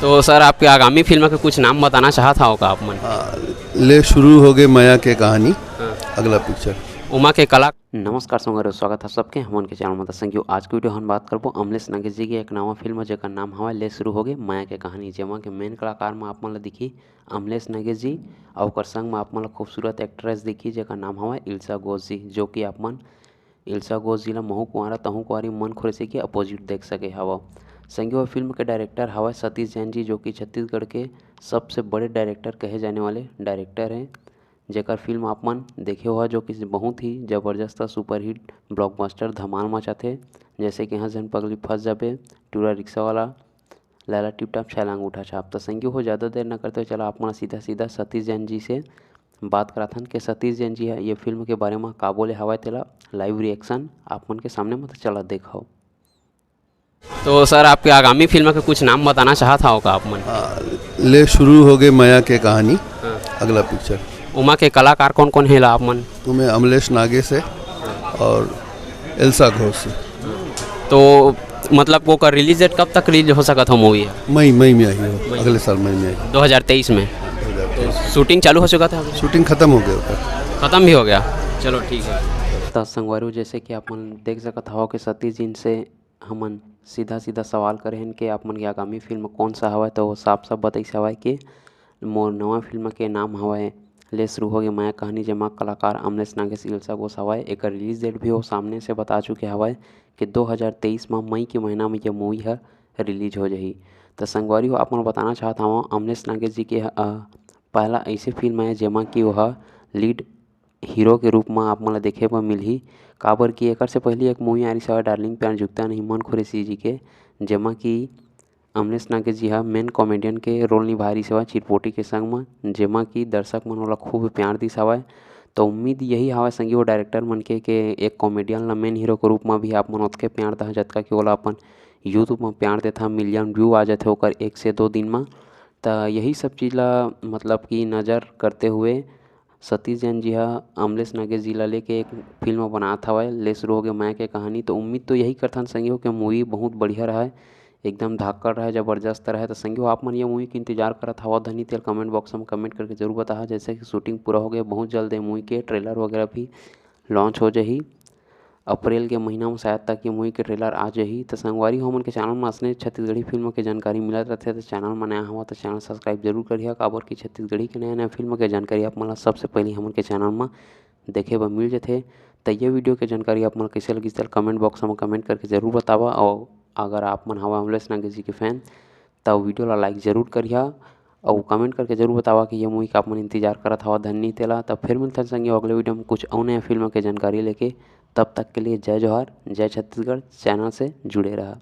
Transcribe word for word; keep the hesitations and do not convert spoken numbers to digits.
तो सर, आपके आगामी फिल्म के कुछ नाम बताना चाहत हव का आप मन? हाँ, ले शुरू हो गए मया के कहानी, हाँ। अगला पिक्चर। उमा के कला। नमस्कार संगवारी, स्वागत है सबके हमन के चैनल में। त संगियो, आज के वीडियो हम बात करबो अमलेश नागेश जी के एक नवा फिल्म, जेकर नाम हवय ले शुरू हो गए मया के कहानी, जेमा के मेन कलाकार में आप मन ला दिखी अमलेश नागेश जी, अउ ओकर संग में आप मन ला खूबसूरत एक्ट्रेस दिखी, जेकर नाम हवय इल्सा घोष जी, जो कि आप मन इल्सा घोष जी ला महू कुंवारा तहू कुंवारी मन खुरेसी के अपोजिट देख सके हवव। संगी, वो फिल्म के डायरेक्टर हवय सतीश जैन जी, जो कि छत्तीसगढ़ के सबसे बड़े डायरेक्टर कहे जाने वाले डायरेक्टर हैं, जेकर फिल्म आप मन देखे हुआ, जो कि बहुत ही जबरदस्त सुपरहिट ब्लॉकबस्टर धमाल मचाथे, जैसे कि हाँ झन पगली फंस जाबे, टूरा रिक्शा वाला, लैला टिपटाप, छलांग उठा छाप। त संगी हो, ज़्यादा देर न करते हुए चला आप मन सीधा सीधा सतीश जैन जी से बात कराथन कि सतीश जैन जी ह ये फिल्म के बारे में का बोले हवय, तेला लाइव रिएक्शन आप मन के सामने, मतलब, चला देखव। तो सर, आपके आगामी फिल्म के कुछ नाम बताना चाहत हव का आप मन? हाँ, ले शुरू हो गए मया के कहानी, हाँ। अगला पिक्चर। उमा के कलाकार कौन कौन हे ला आप मन? तुम्हें अमलेश नागेश है और एल्सा घोष है। तो मतलब, ओकर रिलीज डेट कब तक रिलीज हो सकत हो मूवी ह? मई, मई में आई हो, मई। अगले साल मई में आई। दो हज़ार तेईस में। दो हज़ार तेईस। शूटिंग चालू हो चुका था? शूटिंग खत्म हो गया ओकर। खत्म भी हो गया? चलो, ठीक है। त संगवारी, जैसे कि आप मन देख सकत हव कि सतीश जी से हमन सीधा सीधा सवाल करे हन कि आप मन के आगामी फिल्म कौन सा हवय, तो वो साफ साफ बताइस हवय कि मोर नवा फिल्म के नाम हवय ले शुरू हो गए मया कहानी, जेमा कलाकार अमलेश नागेश, इल्सा घोष हवय। एकर रिलीज डेट भी वो सामने से बता चुके हवय कि दो हज़ार तेईस म मई के महीना में ये मूवी ह रिलीज हो जाही। त संगवारी हो, आप मन बताना चाहत हवं, अमलेश नागेश जी के ह, अ, पहला ऐसे फिल्म है जेमा कि वह लीड हीरो के रूप म आप मन ला देखे बर मिलही, काबर कि एकर से पहिली एक मूवी आ रिस हवय डार्लिंग प्यार जुकता नहीं मन खुरेसी जी के, जेमा कि अमलेश नागेश जी ह मेन कॉमेडियन के रोल निभाए रिस हवय चिटपोटी के संग म, जेमा कि दर्शक मन ओला खूब प्यार दिस हवय। तो उम्मीद यही हवय संगी हो डायरेक्टर मन के, के एक कॉमेडियन ला मेन हीरो के रूप म भी आप मन ओतके प्यार दहा, जतका कि ओला अपन YouTube म प्यार देथा, मिलियन व्यू आ जाथे ओकर एक से दो दिन म। त यही सब चीज़ ला, मतलब कि, नज़र करते हुए सतीश जैन जी ह अमलेश नागेश जी ला लेके एक फिल्म बनात हवय, ले शुरू हो गए मया के कहानी। तो उम्मीद तो यही करथन संगी हो कि मूवी बहुत बढ़िया रहय, एकदम धाकड़ रहय, जबरदस्त रहय। तो संगी हो, आप मन ये मूवी के इंतजार करत हवव धनी, तेल कमेंट बॉक्स में कमेंट करके जरूर बताहा। जैसे कि शूटिंग पूरा हो गया, बहुत जल्द ये मूवी के ट्रेलर वगैरह भी लॉन्च हो जाही। अप्रैल के महीना में शायद तक ये मूवी के ट्रेलर आ जाही। त संगवारी हो, हमन के चैनल में असने छत्तीसगढ़ी फिल्म के जानकारी मिलत रहथे, त चैनल में नया हवा त चैनल सब्सक्राइब जरूर करिहा, काबर कि छत्तीसगढ़ी के नया नया फिल्म के जानकारी आप मन ला सबसे पहले हमन के चैनल में देखे बर मिल जथे। त ये वीडियो के जानकारी आप मन ला कइसे लगिस, तेला कमेंट बॉक्स में कमेंट करके जरूर बतावा। और अगर आप मन हवा अमलेश नागेश जी के फैन, त वीडियो ला लाइक जरूर करिहा, अउ कमेंट करके जरूर बतावा कि ये मूवी का आप मन इंतजार करत हवा धनी तेला। त फिर मिलथन संगी अगले वीडियो में कुछ अउ नया फिल्म के जानकारी लेके। तब तक के लिए जय जोहार, जय छत्तीसगढ़। चैनल से जुड़े रहा।